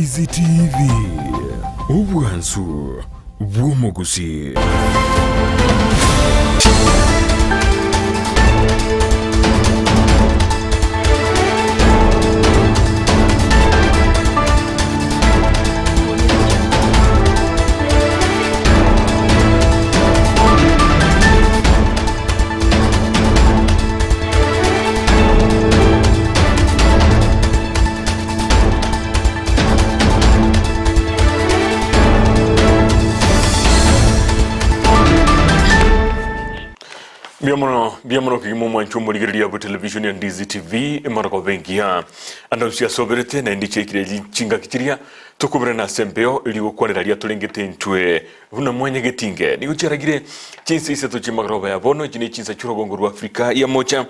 Ndizi TV, obwansu bw'omogusii. Mbuya mono, mbuya mono kegima omwancho omorigereria bwe television ya Ndizi TV emaragoba engiya. Ande onsi asoberete naende chiaikire chingaki chiria tokoberana ase embeo erio gokwanera aria torengete intwe Buna mwanyagetinge nigo chiaragire chinsa isato chi'amagoroba ya bono, echi ne chinsa chi'orogongo rwa Afrika ya Mocha.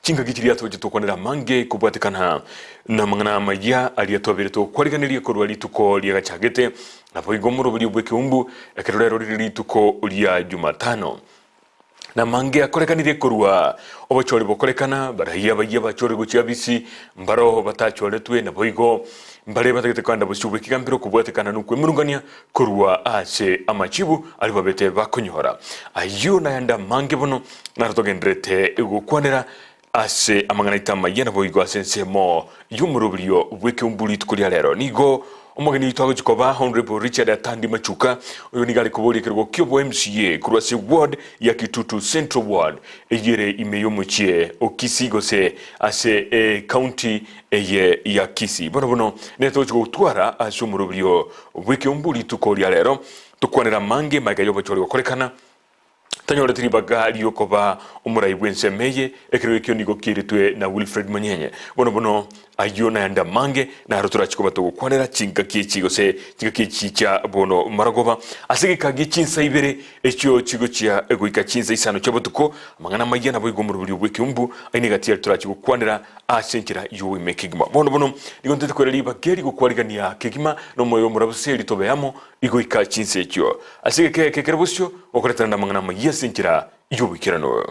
Chingaki chiria togocha tokwanera amange kobwatekana namang'ana amayia aria twabeire tokwariganeria korwa rituko riagachagete, naboigo omoroberio bw'ekeumbu ekero rero rire rituko ria Jumatano. Namange akorekanire korwa obochori bokorekana, baraia abayia bachore gochia bisi, mbaro batachoretwe, naboigo mbare batagete kogenda bosio bw'ekegambero kobwatekana nokwemurungania korwa ase amachibu aria babete bakonyora. Ayio nayande amange bono naro togendererete gokwanera ase amang'ana aito amayia naboigo ase ensemo y'omoroberio bw'ekeumbu rituko ria rero. Nigo omogeni oito agochia koba Honourable Richard Atandi Machuka, oyo nigo are koboria ekerogo ki'obo MCA korwa ase ward ya Kitutu Central Ward eyio ere ime y'omochie o Kisii gose ase ecounty eye ya Kisii. Bono bono nere togochia gotwara ase omoroberio bw'ekeumbu rituko ria rero tokwanere amange magega y'obochori gokorekana Tanyoreti ribaga ri'okoba omorai bw'ensemo eye, ekerogo ekio nigo kiairetwe na Wilfred Monyenye. Bono bono ayio nayande amange naro torachi koba togokwanera chingaki echi gose chingaki echi chia bono marogoba. Ase egeka gie chinsa ibere echio chigochia goika chinsa isano chia botuko, amang'ana amayia naboigo omoroberio bw'ekeumbu aye negati aria torachi gokwanera ase enchera y'oboime kegima. Bono bono nigo ntete koira ribaga eri gokwarigania kegima nomoyo omorabuse eri tobe amo Igoika chinsa echio ase egeka eke kere bosio, gokoretana namang'ana amayia ase enchera y'oboikeranu.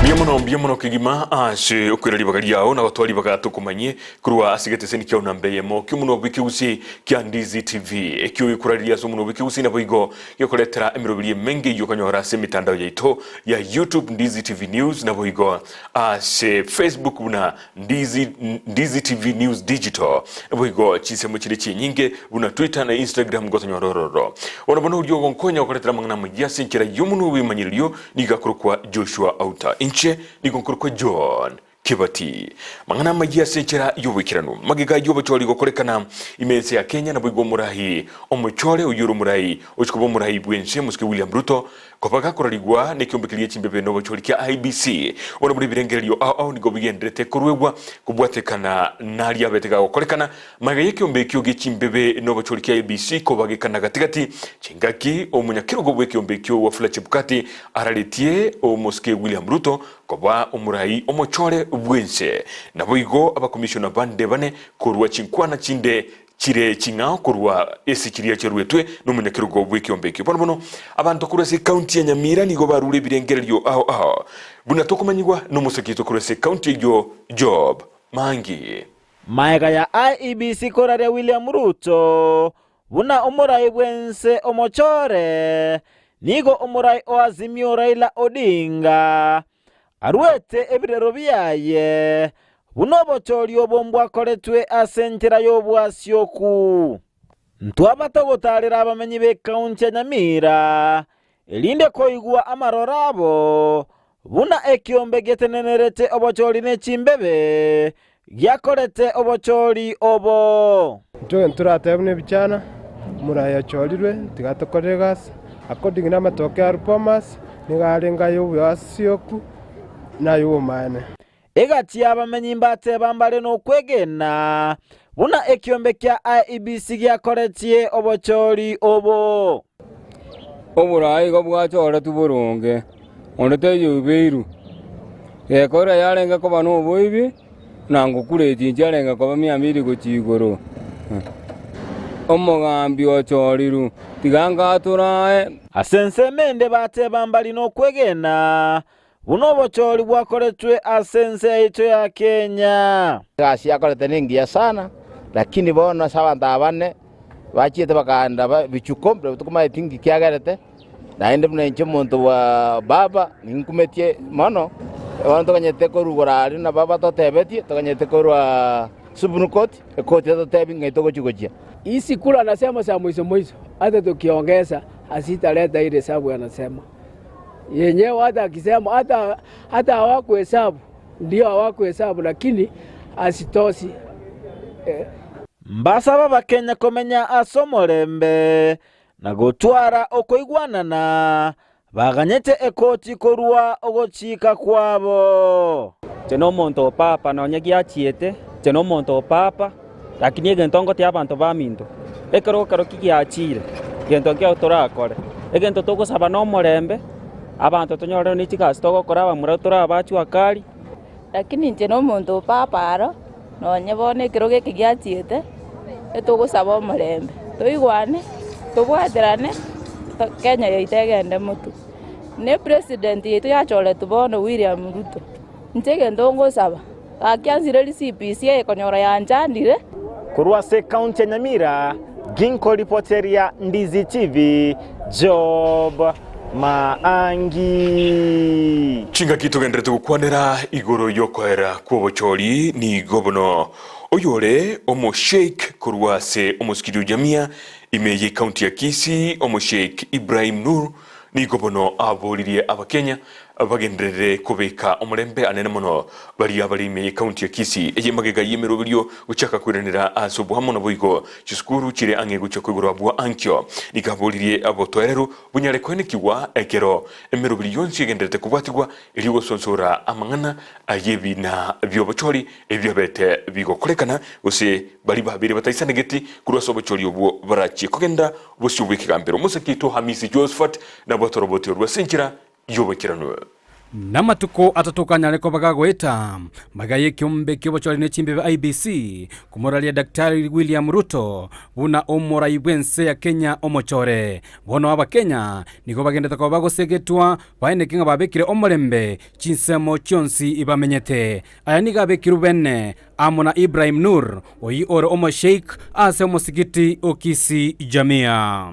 Mbuya mono, mbuya mono kegima ase okoira ribaga riao na gotoa ribaga tokomanyie korwa ase egeteseni kiao namba eyemo ki'omonwa bw'ekegusii kia Ndizi TV. Ekio gekorariria ase omonwa bw'ekegusii naboigo Gekoretera emeroberi emenge eyio okonyora ase emetandao yaito ya YouTube Ndizi TV News naboigo ase Facebook buna Ndizi, Ndizi TV News Digital naboigo chinsemo chire chinyinge buna Twitter na Instagram gotonyora ororo. Bono bono oria ogonkonya gokoretera amang'ana amayia ase enchera y'omonwa bw'emanyererio nigo akorokwa Joshua Auta. Inche nigo nkorokwa John Kebati. Mang'ana amayia ase enchera y'oboikeranu. Magega y'obochori gokorekana ime ense ya Kenya naboigo omorai omochore oyio ore omorai ochia koba omorai bw'ense Mosike William Ruto koba gakorarigwa nekiombe keria chimbebe nobochori kia IEBC. Bono buna ebirengererio ao ao nigo bigenderete koruegwa kobwatekana naria abete gagokorekana magega y'ekiombe ekio gie chimbebe nobochori kia IEBC koba gekana gatigati chingaki omonyakerogo bw'ekiombe ekio Wafula Chebukati araretie Omosike William Ruto Koba omorai omochore bw'ense. Naboigo abakomishona bande bane korwa chinkwana chinde chire ching'ao korwa ase chiria chiaruetwe nomonyakerogo bw'ekiombe ekio. Bono bono abanto korwa ase ekaunti ya Nyamira nigo barure ebirengererio ao ao buna tokomanyigwa nomosaki oito korwa ase ekaunti eyio Job Mangi. Maega ya IEBC koraria William Ruto buna omorai bw'ense omochore, nigo omorai o Azimio Raila Odinga aruete ebirero biaye buna obochori obo mbwakoretwe ase enchera y'obwasioku. Ntwaba togotaarera abamenyi b'ekaunti ya Nyamira, erinde koigwa amaroro abo, buna ekiombe getenenerete obochori ne chimbebe giakorete obochori obo. Intwe ntoratebe buna ebichana, omoraia ochorirwe, tiga atokorere egasi, according na amatoke a Bomas, nigo arenge ay'oboasioku na ay'obomaene. Egati y'abamenyi mbateba mbare nokwegena buna ekiombe kia IEBC giakoretie obochori obo. Oboraai igo bwachoretwe boronge, onde taiyo oibeirwe. Gekogera yarenge koba noboibi, na ngokura echinchi arenge koba mia mbili gochia igoro. Omogambi ochorirwe, tiga anga atorae. Ase ensemo ende bateba mbari nokwegena buna obochori bwakoretwe ase ense yaito ya Kenya. Egasi yakorete nengiya sana, lakini bono ase abanto aba bane bachiete bakaenda bichuko mbere tokomaeti nki kiagerete, naende buna inche omonto bwa baba ninkumetie mono, bono toganyete korwa igoro aria nabo batotebetie, toganyete korwa Supreme Court, ekoti etotebi ng'ai togochia gochia. Hizi kura anasema za mwisho mwisho, hata tukiongeza hazitaleta ile hesabu anasema yenyewe. Hata akisema hata hata hawakuhesabu ndio hawakuhesabu, lakini hazitoshi eh. Mbasaba Abakenya komenya ase omorembe na gotwara okoigwanana, baganyete ekoti korua ogochika kwabo. Inche nomonto o Papa, nonya giachiete, inche nomonto o Papa, lakini egento ngotia abanto baminto, ekero ekero ki giachire, gento nkio torakore. Egento togosaba nomorembe, abanto tonyorere ne chigasi togokora abamura tore abachwa akari. Lakini inche nomonto o Papa aro, nonye bono ekerogo eke giachiete, etogosaba omorembe, toigwane, tobwaterane, Kenya yaito egende motwe. Ne president yaito yachoretwe bono William Ruto, inche egento ngosaba, gaki ansireri CBC eye konyora yanchandire. Korwa ase ekaunti ya Nyamira, ginkoripoteria Ndizi TV, Job Maangi. Chingaki togenderete gokwanera igoro y'okoera kw'obochori nigo bono oyore omosheikh korwa ase omosikiti o Jamia ime y'ecounty ya Kisii omosheikh Ibrahim Nur nigo bono aboririe abakenya bagenderere kobeka omorembe anene mono baria bare ime y'ecounty ya Kisii eye magega y'emeroberio gochaka koiranera ase oboamo naboigo chisukuru chire ang'e gochia koigorwa abwo ankio. Nigo aboririe obotoereru bonyare koenekigwa ekero emeroberi yonsi egendererete kobwatigwa erio gosonsora amang'ana ay'ebiina bi'obochori ebiabete bigokorekana, gose baria babeire bataisanegeti korwa ase obochori obwo barachie kogenda bosio bw'ekegambero. Omosake oito Hamisi Josphat nabwate oroboti orwo ase enchera y'oboikeranu. Namatuko atato kanyare koba gagoeta magega y'ekeombe ki'obochori ne chimbebe IEBC komoraria Daktari William Ruto buna omorai bw'ense ya Kenya omochore. Bono Abakenya nigo bagendete koba bagosegetwa baeneke ng'a babekire omorembe chinsemo chionsi bamenyete. Aya nigo abekirwe bene amo na Ibrahim Nur oyio ore omosheikh ase omosigiti o Kisii Jamia.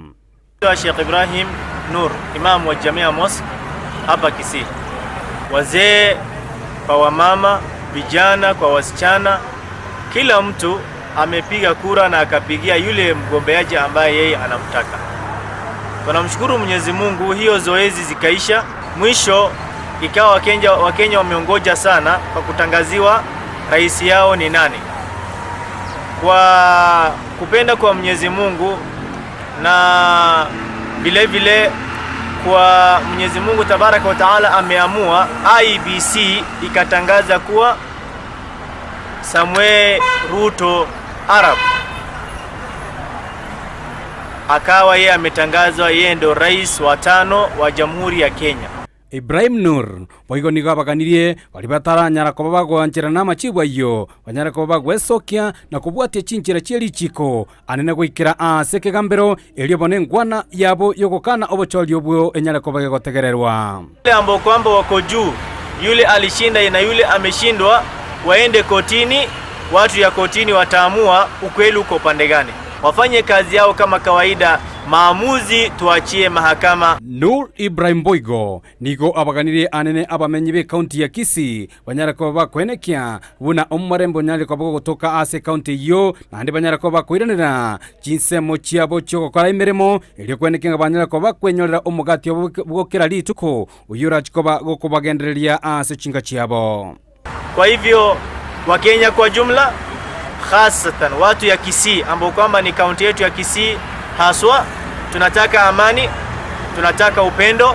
Sheikh Ibrahim Nur, Imam wa Jamia Mosque hapa Kisii. Wazee kwa wamama, vijana kwa wasichana, kila mtu amepiga kura na akapigia yule mgombeaji ambaye yeye anamtaka. Tunamshukuru Mwenyezi Mungu, hiyo zoezi zikaisha. Mwisho ikawa Wakenya, Wakenya wameongoja sana kwa kutangaziwa rais yao ni nani. Kwa kupenda kwa Mwenyezi Mungu na vile vile kwa Mwenyezi Mungu Tabaraka wa Taala ameamua IEBC ikatangaza kuwa Samuel Ruto Arap akawa yeye ametangazwa yeye ndo rais wa tano wa Jamhuri ya Kenya. Ibrahim Nur boigo nigo abaganirie baria bataranyara koba bagoancherana namachibu ayio, banyare koba bagwesokia na kobwatia chinchera chie richiko anene goikera aase ekegambero, erio bono engwana yabo y'ogokana obochori obwo enyare koba gegotegererwa. Wale ambao kwamba wako juu, yule alishinda na yule ameshindwa, waende kotini, watu ya kotini wataamua ukweli uko upande gani. Wafanye kazi yao kama kawaida, maamuzi tuachie mahakama. Nur Ibrahim boigo nigo abaganirie anene abamenyi b'ecounty ya Kisii banyare koba bakoenekia buna omorembe onyare koba gogotoka ase ecounty eyio naende banyare koba bakoiranera chinsemo chiabo chi'ogokora emeremo erio koenekia ng'a banyare koba bakwenyorera omogati obo bwo kera rituko oyio orachie koba gokobagendereria ase chinka chiabo. Kwa hivyo Wakenya kwa jumla, hasatan watu ya Kisii ambao kwamba ni kaunti yetu ya Kisii haswa, tunataka amani, tunataka upendo,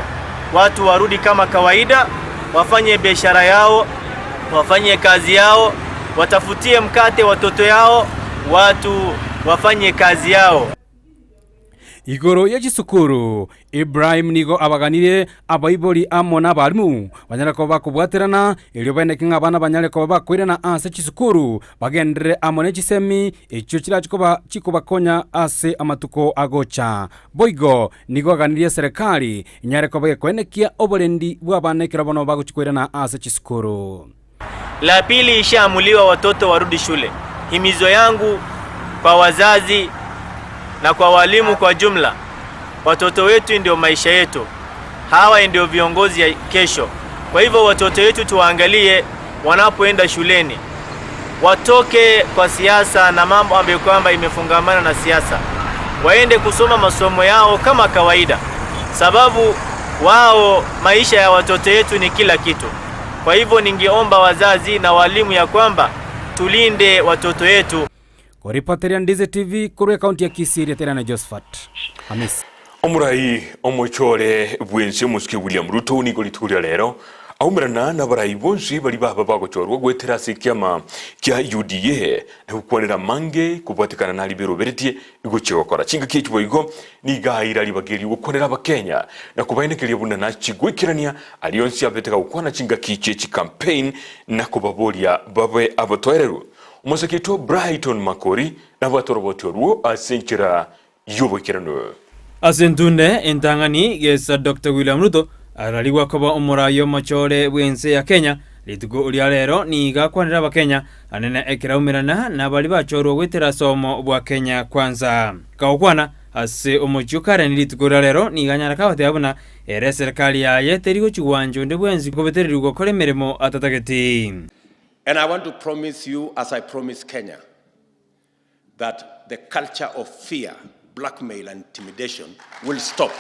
watu warudi kama kawaida, wafanye biashara yao, wafanye kazi yao, watafutie mkate watoto yao, watu wafanye kazi yao. Igoro ye chisukuru. Ibrahim nigo abaganirie abaibori amo nabarimu banyare koba bakobwaterana, erio baeneke ng'a abana banyare koba bakoirana ase chisukuru, bagenderere amo ne chisemi echio chirache koba chikobakonya ase amatuko agocha. Boigo nigo aganirie eserekari enyare koba gekoenekia oborendi bw'abana ekero bono bagochia koirana ase chisukuru. La pili ishaamuliwa watoto warudi shule. Himizo yangu kwa wazazi na kwa walimu kwa jumla, watoto wetu ndio maisha yetu, hawa ndio viongozi ya kesho. Kwa hivyo watoto wetu tuwaangalie wanapoenda shuleni, watoke kwa siasa na mambo ambayo kwamba imefungamana na siasa, waende kusoma masomo yao kama kawaida, sababu wao maisha ya watoto yetu ni kila kitu. Kwa hivyo ningeomba wazazi na walimu ya kwamba tulinde watoto yetu. Koripoteria Ndizi TV korwa ekaunti ya Kisii rietera na Josephat Hamisi. Omorai omochore bw'ense omosike William Ruto nigo rituko ria rero aumerana nabarai bonsi baria baba bagochorwa goetera ase ekiama kia UDA na gokwanera amange kobwatekana naria beroberetie gochia gokora. Chingaki echi boigo nigo aira ribaga erio gokwanera Abakenya na kobaenekeria buna nachie goikerania aria onsi abete gagokwana chingaki chie chicampaign na kobaboria babe abatoereru. Omosake oito Brighton Makori nabwate oroboti orwo ase enchera y'oboikeranu. Ase entunde entang'ani, gesa Doctor William Ruto ararigwa koba omorai omochore bw'ense ya Kenya, rituko ria rero nigo akwanera abakenya anene ekero aumerana nabaria bachorwa goetera ase obomo bwa Kenya Kwanza. Kagokwana ase omochie o Karen rituko ria rero nigo anyara kagoteba buna ere eserekari yaye teri gochia gwancha onde bwensi kobetererigwa gokora emeremo atatageti. And I want to promise you as I promise Kenya that the culture of fear, blackmail and intimidation will stop.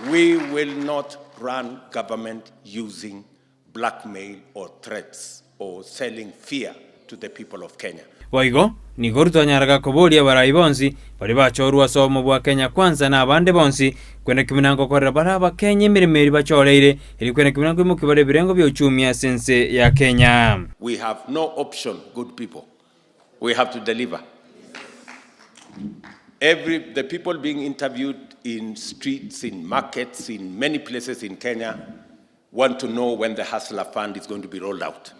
We will not run government using blackmail or threats or selling fear to the people of Kenya. Boigo, nigo Ruto anyaraga koboria abarai bonsi baria bachorwa ase obomo bwa Kenya Kwanza na abande bonsi kwenda kimina ngokorera bare Abakenya emeremo eria bachoreire erio kwenda kimina nkoimokia bare ebirengo bia uchumi ase ense ya Kenya. We have no option, good people. We have to deliver. Every, the people being interviewed in streets, in markets, in many places in Kenya want to know when the Hustler Fund is going to be rolled out.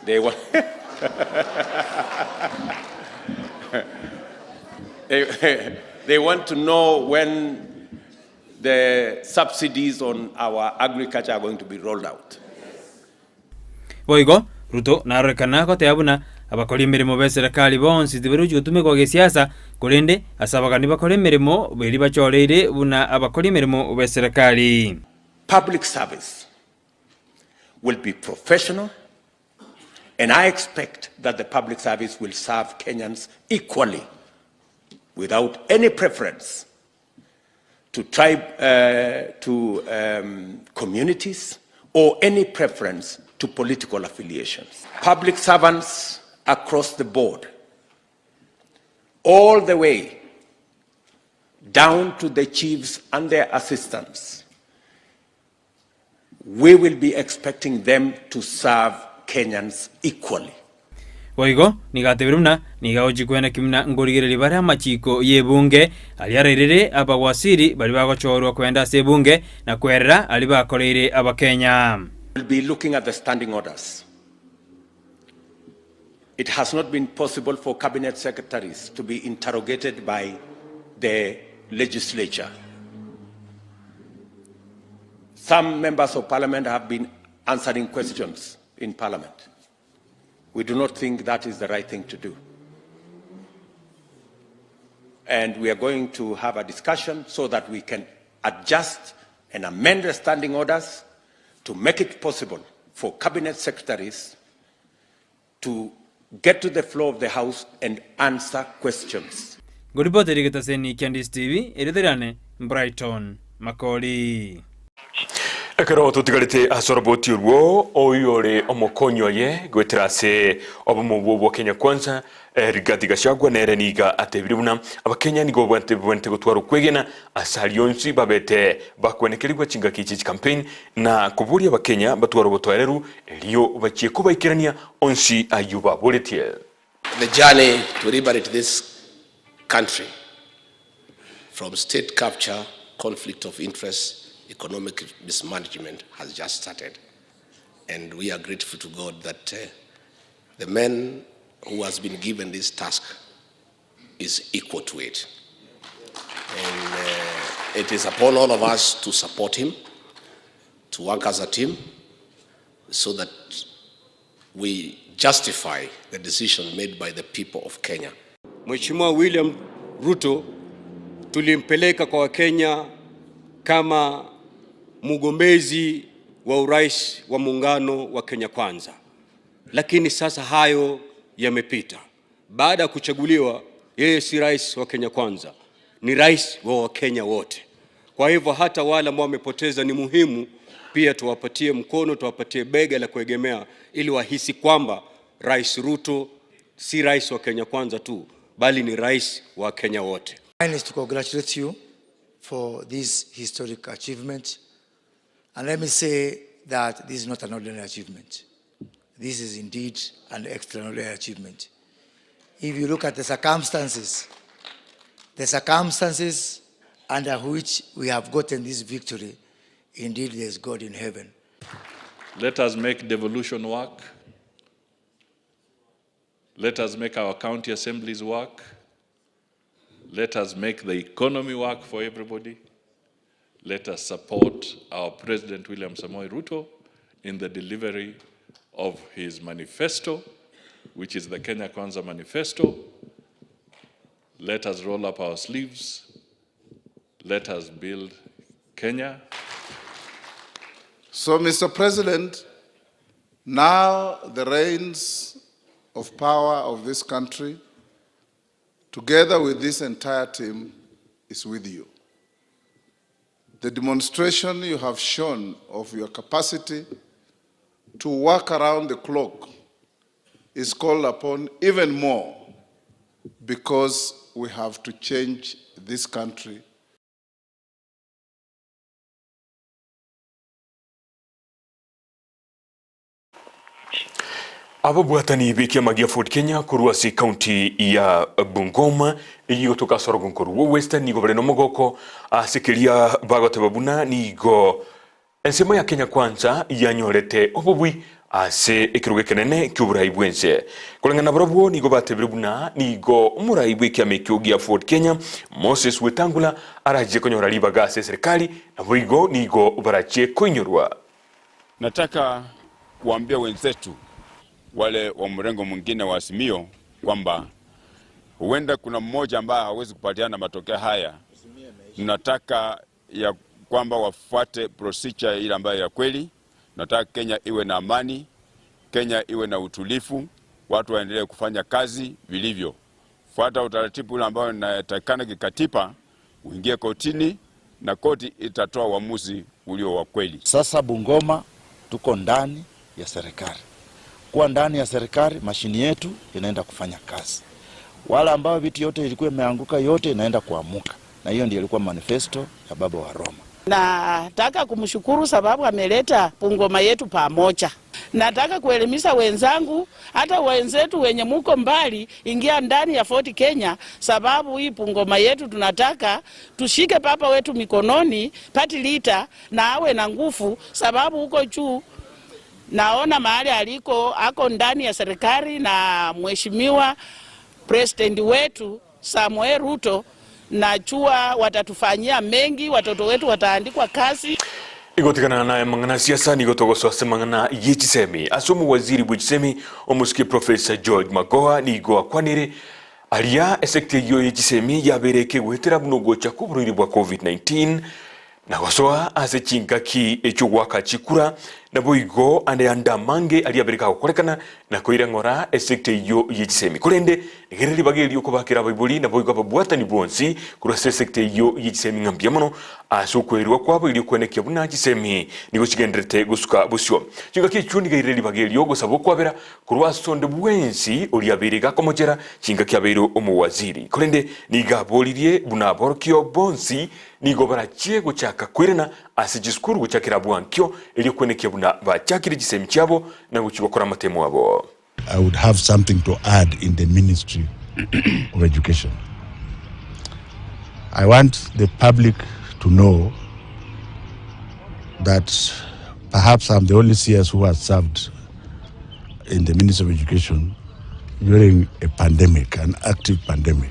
They want, they, they want to know when the subsidies on our agriculture are going to be rolled out. Boigo, Ruto narorekana goteba buna abakori emeremo b'eserekari bonsi tibarochi gotumekwa gesiasa, korende ase abagani bakore emeremo beri bachoreire buna abakori emeremo b'eserekari. Public service will be professional and I expect that the public service will serve Kenyans equally without any preference to tribe, uh, to um, communities or any preference to political affiliations. Public servants across the board, all the way down to the chiefs and their assistants, we will be expecting them to serve Kenyans equally. Boigo nigo atebire buna nigo agochia kweneki buna nkorigereria bare amachiko y'ebunge aria arairere abawasiri baria bagochorwa koenda ase ebunge na kwerera aria bakoreire abakenya. We'll be looking at the standing orders. It has not been possible for cabinet secretaries to be interrogated by the legislature. Some members of parliament have been answering questions in parliament. We do not think that is the right thing to do. And we are going to have a discussion so that we can adjust and amend the standing orders to make it possible for cabinet secretaries to get to the floor of the house and answer questions. Ngoripoteri getaseni kia Ndisi TV, erieta riane Brighton Makori. Ekero totigarete ase oroboti orwo, oyio ore omokonyi oye goetera ase obomo obwo bwa Kenya Kwanza, Rigathi Gachagua nere nigo atebire buna Abakenya nigo babwenerete gotwara okwegena ase aria onsi babete bakwenekerigwa chingaki chie chicampaign na koboria Abakenya batware obotoereru erio bachie kobaikerania onsi ayio baboretie. The journey to liberate this. country from state capture, conflict of interest, economic mismanagement has just started. And we are grateful to God that uh, the man who has been given this task is equal to it. And uh, it is upon all of us to support him, to work as a team, so that we justify the decision made by the people of Kenya. Mheshimiwa William Ruto tulimpeleka kwa Wakenya kama mgombezi wa urais wa muungano wa Kenya Kwanza, lakini sasa hayo yamepita. Baada ya kuchaguliwa, yeye si rais wa Kenya Kwanza, ni rais wa Wakenya wote. Kwa hivyo hata wale ambao wamepoteza ni muhimu pia tuwapatie mkono, tuwapatie bega la kuegemea, ili wahisi kwamba Rais Ruto si rais wa Kenya Kwanza tu, bali ni rais wa Kenya wote. Mine is to congratulate you for this historic achievement. And let me say that this is not an ordinary achievement. This is indeed an extraordinary achievement. If you look at the circumstances, the circumstances under which we have gotten this victory, indeed there is God in heaven. Let us make devolution work. Let us make our county assemblies work. Let us make the economy work for everybody. Let us support our President William Samoei Ruto in the delivery of his manifesto, which is the Kenya Kwanza Manifesto. Let us roll up our sleeves. Let us build Kenya. So, Mr. President, now the reins of power of this country, together with this entire team, is with you. The demonstration you have shown of your capacity to work around the clock is called upon even more because we have to change this country. Ababwatani b'ekiama gia Ford Kenya korwa ase ekaunti ya Bungoma eyio egotoka ase orogongo rwa Western nigo bare nomogoko ase keria bagoteba buna nigo ensemo ya Kenya Kwanza yanyorete obobui ase ekerogo ekenene ki'oborai bw'ense. Koreng'ana nabarobwo nigo batebire buna nigo omorai bw'ekiama ekio gia Ford Kenya Moses Wetangula arachie konyora ribaga ase eserikali naboigo nigo barachie koinyorwa. Nataka kuambia wenzetu wale wa mrengo mwingine wa Azimio kwamba huenda kuna mmoja ambaye hawezi kupatiana matokeo haya. Tunataka ya kwamba wafuate procedure ile ambayo ya kweli. Tunataka Kenya iwe na amani, Kenya iwe na utulivu, watu waendelee kufanya kazi vilivyo. Fuata utaratibu ule ambao unatakikana kikatiba, uingie kotini na koti itatoa uamuzi ulio wa kweli. Sasa Bungoma tuko ndani ya serikali. Kuwa ndani ya serikali, mashini yetu inaenda kufanya kazi. Wale ambao vitu yote ilikuwa imeanguka yote inaenda kuamuka, na hiyo ndio ilikuwa manifesto ya baba wa Roma. Nataka kumshukuru sababu ameleta Bungoma yetu pamoja. Nataka kuelimisha wenzangu, hata wenzetu wenye muko mbali, ingia ndani ya Ford Kenya, sababu hii Bungoma yetu tunataka tushike papa wetu mikononi, party leader, na awe na nguvu, sababu huko juu naona mahali aliko ako ndani ya serikali na mheshimiwa president wetu Samuel Ruto, najua watatufanyia mengi, watoto wetu wataandikwa kazi. Igotigana naye mang'ana siasa nigo togosoa ase mang'ana ye chisemi ase omowaziri bwe chisemi omosike Professor George Magoha nigo akwanire aria esecta eyio ye chisemi yabere ekegwetera buna ogocha kwa oborwaire bwa COVID-19 na gosoa ase chingaki echio chikura naboigo ande ande amange aria abere kagokorekana na koira ng'ora esecta eyio ye chisemi korende nigereri ribaga erio okobakera abaibori naboigo ababwatani bonsi korwa ase esecta eyio ye chisemi ng'a mbuya mono ase okwerwa kwabo erio kwenekia buna chisemi nigo chigenderete gosuka bosio. Chingaki echio niga ire ribaga erio gosaba okwabera korwa ase onde bwensi oria abeire gakomochera chingaki abeire omowaziri. Korende niga aboririe buna aborokio bonsi nigo barachie gochaka kwirana ase chisukuru gochakera bwankio erio kwenekia buna bachakire chisemi chiabo na gochi gokora amatemo abo. I would have something to add in the Ministry of Education. I want the public to know that perhaps I'm the only CS who has served in the Ministry of Education during a pandemic, an active pandemic.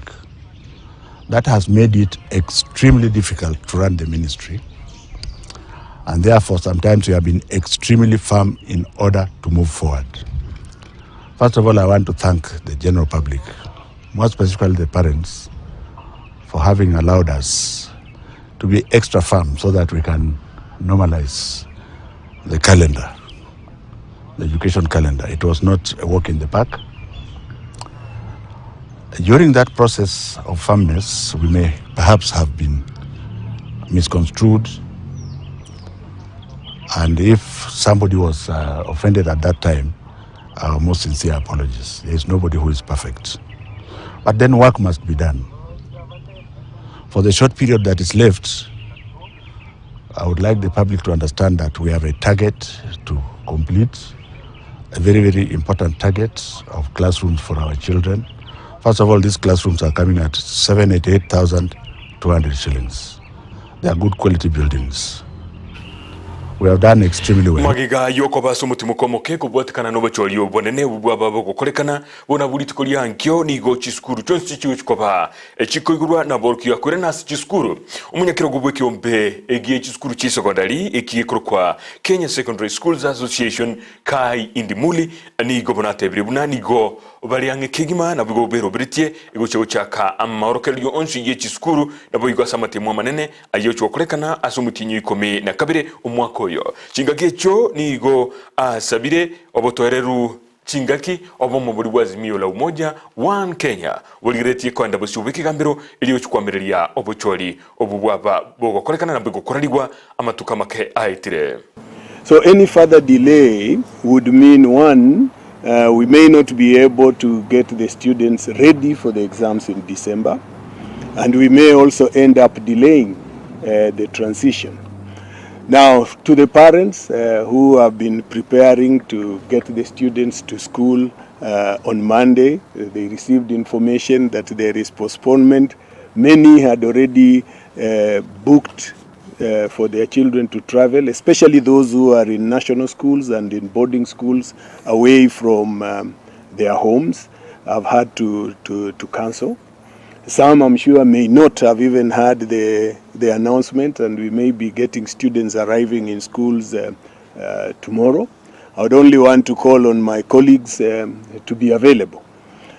That has made it extremely difficult to run the ministry. And therefore, sometimes we have been extremely firm in order to move forward. First of all, I want to thank the general public, more specifically the parents, for having allowed us to be extra firm so that we can normalize the calendar, the education calendar. It was not a walk in the park. During that process of firmness, we may perhaps have been misconstrued. And if somebody was offended at that time, our most sincere apologies. There is nobody who is perfect. But then work must be done. For the short period that is left, I would like the public to understand that we have a target to complete, a very, very important target of classrooms for our children. First of all, these classrooms are coming at 788,200 shillings. They are good quality buildings. We have done extremely well. Magiga yokoba ase omotimoko omoke kobwatekana na obochori obonene obwo bwaba bogokorekana buna buna rituko ria nkio nigo chisukuru chionsi chigochi koba chikoigurwa na aborokigwa korena ase chisukuru. Omonyakerogo bw'ekiombe egie chisukuru chia esecondary eki gekorokwa Kenya Secondary Schools Association Kai Indimuli nigo bono atebire buna nigo bare ang'e kegima naboigo beroberetie egochia gochaka amaorokererio onsi ye chisukuru naboigo ase amatemo amanene ayio ogochia gokorekana ase omotienyi o ikomi na kabere omwaka oyo. Chingaki echio nigo asabire obotoereru chingaki obomo boria bwa Azimio la Umoja One Kenya borigeretie koenda bosio bw'ekegambero erio gochia koamereria obochori obwo bwaba bogokorekana na bogokorarigwa amatuko amake aetire. So any further delay would mean, one, we may not be able to get the students ready for the exams in December, and we may also end up delaying the transition. Now, to the parents who have been preparing to get the students to school on Monday, they received information that there is postponement. Many had already booked for their children to travel, especially those who are in national schools and in boarding schools away from their homes, have had to cancel. Some, I'm sure, may not have even heard the announcement, and we may be getting students arriving in schools tomorrow. I would only want to call on my colleagues to be available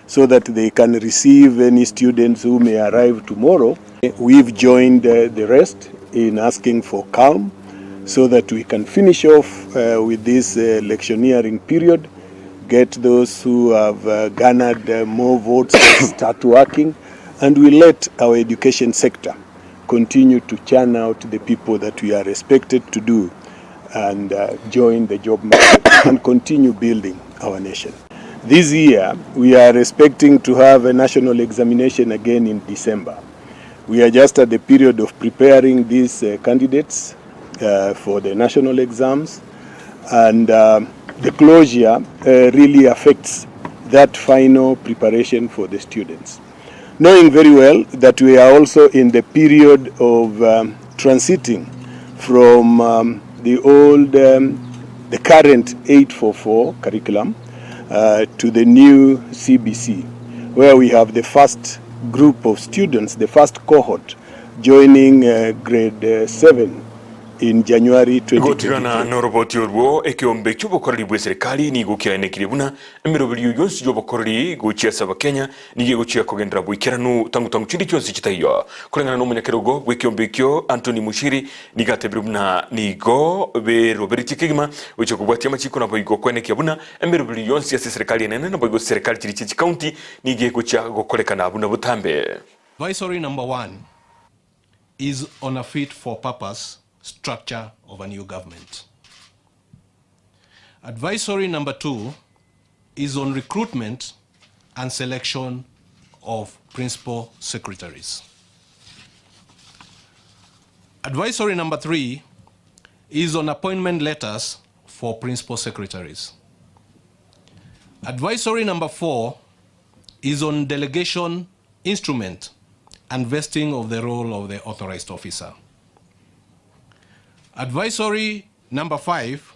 so that they can receive any students who may arrive tomorrow. We've joined the rest in asking for calm so that we can finish off with this electioneering period, get those who have garnered more votes start working, and we let our education sector continue to churn out the people that we are expected to do and join the job market and continue building our nation. This year, we are expecting to have a national examination again in December. We are just at the period of preparing these candidates for the national exams, and the closure really affects that final preparation for the students. Knowing very well that we are also in the period of transiting from the current 844 curriculum to the new CBC, where we have the first group of students, the first cohort, joining grade 7 in January Gotigana 2023. Noroboti orwo ekiombe ky'obokoreri bwa eserikali nigo kiaenekire buna emeroberi yonsi y'obokoreri gochia ase abakenya nigo egochia kogendera boikeranu tangu tangu chindi chionsi chitaiyo koreng'ana na omonyakerogo bwa ekiombe ekio Anthony Mushiri nigo atebire buna nigo beroberetie kegima gochia kobwatia amachiko nabo igo kwenekia buna emeroberi yonsi ase eserikali enene nabo igo serikali chiri chia chikaunti nigo egochia gokorekana buna botambe. Advisory number 1 is on a fit for purpose structure of a new government. Advisory number 2 is on recruitment and selection of principal secretaries. Advisory number 3 is on appointment letters for principal secretaries. Advisory number 4 is on delegation instrument and vesting of the role of the authorized officer. Advisory number 5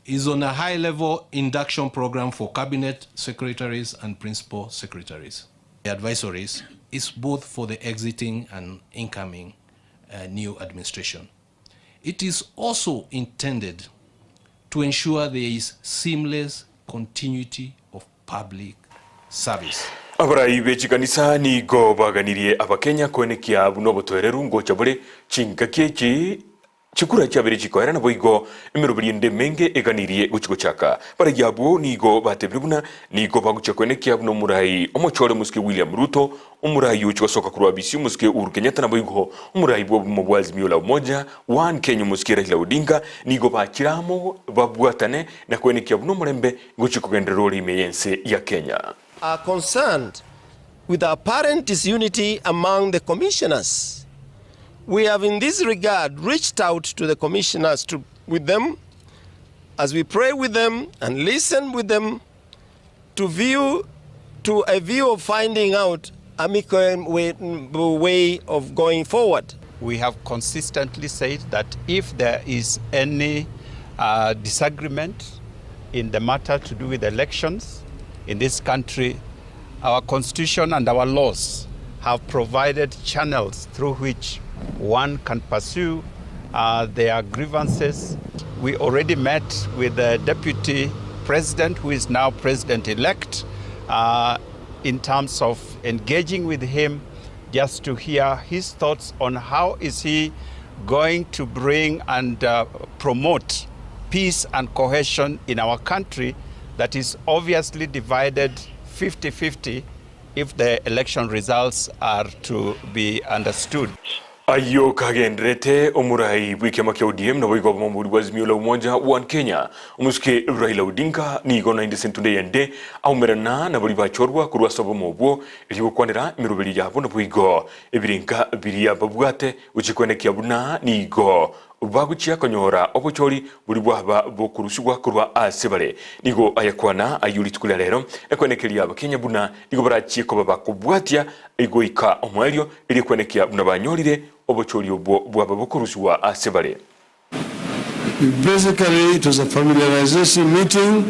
is on a high-level induction program for cabinet secretaries and principal secretaries. The advisories is both for the exiting and incoming uh, new administration. It is also intended to ensure there is seamless continuity of public service. Abarai be chikanisa nigo baganirie Abakenya koenekia buna obotoereru ngocha bore chingaki echi Chikura chiabere chikoera, naboigo emeroberi ende emenge eganirie gochia gochaka. Baraiyo abwo nigo batebire buna nigo bagochia koenekia buna omorai omochore omosike William Ruto, omorai ochia gosoka korwa abisi omosike Uhuru Kenyatta naboigo omorai bw'obomo bwa Azimio la Umoja One Kenya omosike Raila Odinga nigo bachire amo babwatane na koenekia buna omorembe ngochia kogenderera ore ime y'ense ya Kenya. Are concerned with the apparent disunity among the commissioners. We have in this regard reached out to the commissioners to, with them as we pray with them and listen with them to view to a view of finding out amicable way, way of going forward. We have consistently said that if there is any uh, disagreement in the matter to do with elections in this country, our constitution and our laws have provided channels through which one can pursue uh, their grievances. We already met with the deputy president, who is now president elect, uh, in terms of engaging with him just to hear his thoughts on how is he going to bring and uh, promote peace and cohesion in our country that is obviously divided 50-50 if the election results are to be understood. Ayio kagenderete omorai bw'ekiama kia ODM naboigo obomo bwa Azimio la Umoja One Kenya omosuke Raila Odinga nigo naende ase entunde yende aumerana na baria bachorwa korwa ase obomo obwo erio gokwanera emeroberio yabo naboigo ebirenka biria babwate gochia kwenekia buna nigo Bagochia konyora obochori boria bwaba bokorusigwa korwa ase bare. Nigo ayakwana ayio rituko ria rero, na kwenekeria Abakenya buna nigo barachie koba bakobwatia goika omoerio, erio kwenekia buna banyorire obochori obwo bwaba bokorusigwa ase bare. Basically it was a familiarization meeting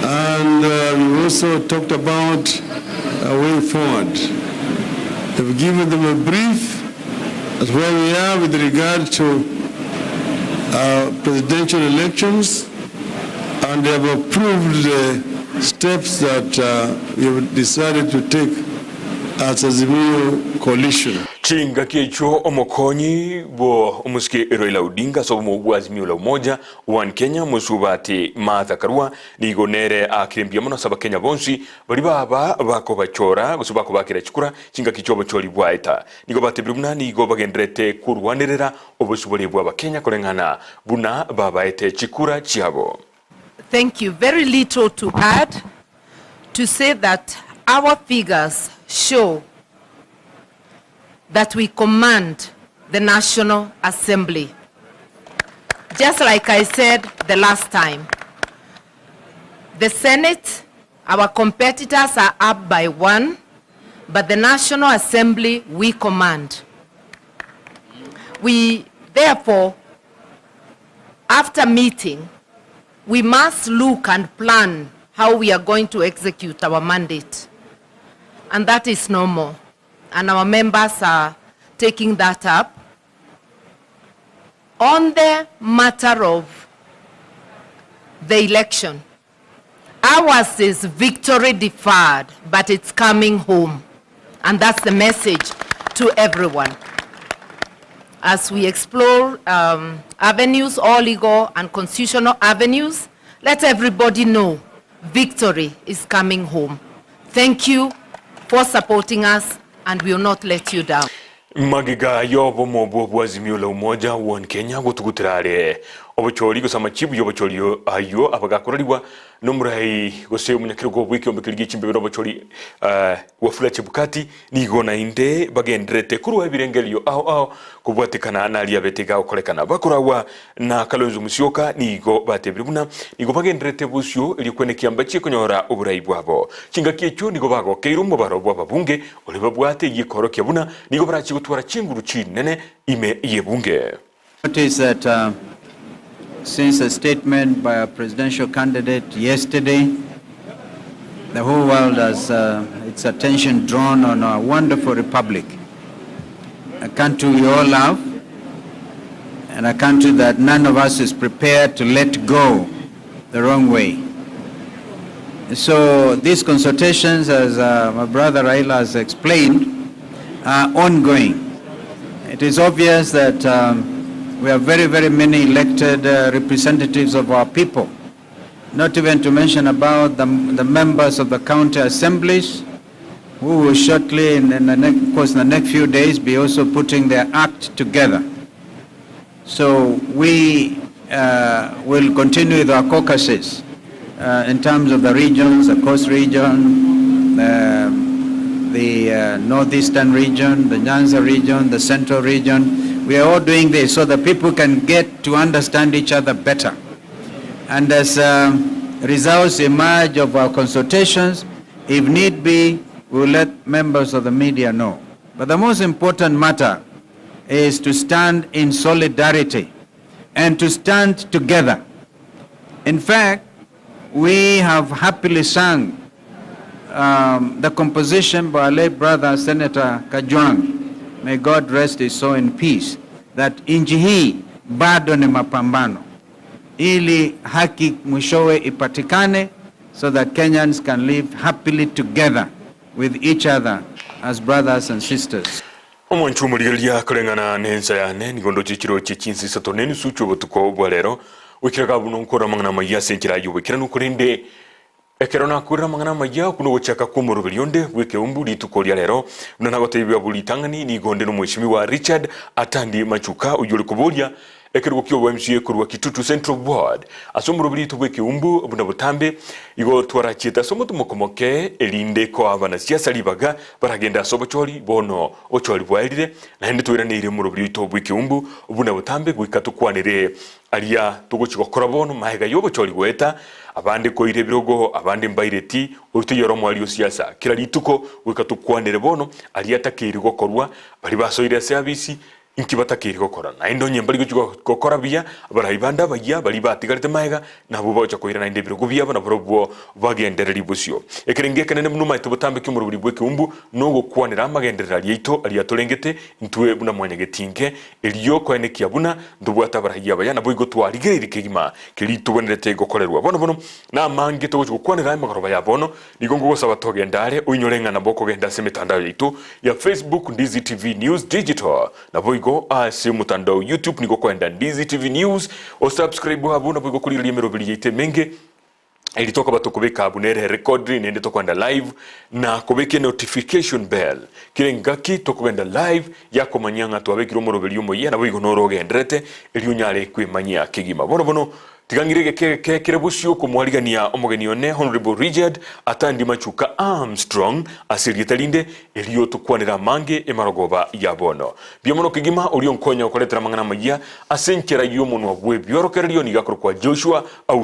and uh, we also talked about a way forward. We've given them a brief as where we are with regard to uh, presidential elections and they have approved the steps that uh, we have decided to take as Azimio coalition. Chingaki echio omokonyi bwo omosike Raila Odinga ase obomo bwa Azimio la Umoja One Kenya Mosubati Martha Karua nigo nere aakire mbuya mono ase abakenya bonsi baria baba bakobachora gose bakobakera chikura chingaki chiobochori bwaeta. Nigo batebire buna nigo bagendererete korwanerera obosibore bw'Abakenya koreng'ana buna babaete chikura chiabo. Thank you. Very little to add to say that our figures show that we command the National Assembly. Just like I said the last time, the Senate, our competitors are up by one, but the National Assembly we command. We, therefore, after meeting, we must look and plan how we are going to execute our mandate. And that is normal. And our members are taking that up. On the matter of the election, ours is victory deferred, but it's coming home. And that's the message to everyone. As we explore um, avenues, all legal and constitutional avenues, let everybody know victory is coming home. Thank you for supporting us and we will not let you down. Magega y'obomo obwo bwa Azimio la Umoja One Kenya gotugutera are. Obochori gose amachibu y'obochori ayio abagakororigwa nomorai gose omonyakerogo bw'ekeombe keria gie chimbebe n'obochori Wafula Chebukati nigo naende bagendererete korwa ebirengererio ao ao kobwatekana naria abete gagokorekana. Bakoragwa na Kalonzo Musyoka nigo batebire buna nigo bagendererete bosio erio kwenekia mbachie konyora oborai bwabo. Chingaki echio nigo bagokeire omobaro bw'ababunge oria babwate eyio ekoorokia buna nigo barachie gotwara chinguru chinene ime y'ebunge. Notice that uh, since a statement by a presidential candidate yesterday, the whole world has uh, its attention drawn on our wonderful republic, a country we all love, and a country that none of us is prepared to let go the wrong way. So these consultations, as uh, my brother Raila has explained, are ongoing. It is obvious that um, we have very, very many elected uh, representatives of our people, not even to mention about the, the members of the county assemblies, who will shortly, in, in the next, of course, in the next few days, be also putting their act together. So we uh, will continue with our caucuses uh, in terms of the regions, the coast region, the, the uh, northeastern region, the Nyanza region, the central region. We are all doing this so that people can get to understand each other better. And as um, results emerge of our consultations, if need be, we will let members of the media know. But the most important matter is to stand in solidarity and to stand together. In fact, we have happily sung um, the composition by our late brother Senator Kajwang, may God rest his soul in peace, that nchi hii bado ni mapambano ili haki mwishowe ipatikane so that Kenyans can live happily together with each other as brothers and sisters. Omwancho omorigereria koreng'ana nensa yane, nigo ndoche chirochio chinsa isato na enusu chi'obotuko bwa rero, goikera gabu nonkore amang'ana amayia ase enchera y'oboikeranu, korende ekero nakorire amang'ana amayia, okwo nogochaka kw'omoroberio onde bw'ekeumbu rituko ria rero. Buna nagotebiwa buna ritang'ani, nigo onde nomweshimiwa Richard Atandi Machuka, oyio ore koboria Ekerogo ki'obo MCA korwa Kitutu Central Ward ase omoroberi oito bw'ekeumbu buna botambe igo twarachiete ase omotomoko moke erinde koa abanasiasa ribaga baragende ase obochori bono obochori bwaerire naende toiraneire omoroberi oito bw'ekeumbu buna botambe goika tokwanere aria togochi gokora bono maega y'obochori goeta abande koira ebirogo abande mbaireti oito yore omoaria osiasa kera rituko goika tokwanere bono aria atakeire gokorwa baria basoire ase abisi Inki batakeire gokora? Naende onye mbari gochia gokora buya, abarai bande abayia baria batigarete magega nabwo bagocha koira naende ebirogo biabo, na barobwo bagendererie bosio. Ekerengo ekenene buna omaete botambe ki'omorobori bw'ekeumbu nogokwanera amagenderero aria aito aria atorengete intwe buna mwanyagetinge, erio koenekia buna ntobwate abarai abaya, naboigo twarigereiri kegima keria togwenerete gokorerwa. Bono bono namange togochia gokwanera emegoroba ya bono, Nigo ngogosaba togende are oinyore ng'a nabo okogenda ase emetandao yaito ya Facebook Ndizi TV News Digital, naboigo ase omotandao YouTube nigo okoenda Ndizi TV News, osubscribe abwo naboigo korigereria emeroberi yaito emenge eri tokoba tokobeka abwo nere recorded naende tokoenda live na kobeka enotification bell kera engaki tokogenda live yakomanyia ng'a twabekire omoroberi omoyia naboigo noro ogendererete erio onyare kwemanyia kegima. Bono bono Tiga ng'ire egeka egeke kere bosio komwarigania omogeni one Honourable Richard Atandi Machuka Armstrong ase erieta rinde, erio tokwanere amange emarogoba ya bono. Mbuya mono kegima oria onkonya gokoretera amang'ana amayia ase enchera y'omonwa bw'ebiorokererio nigo akorokwa Joshua.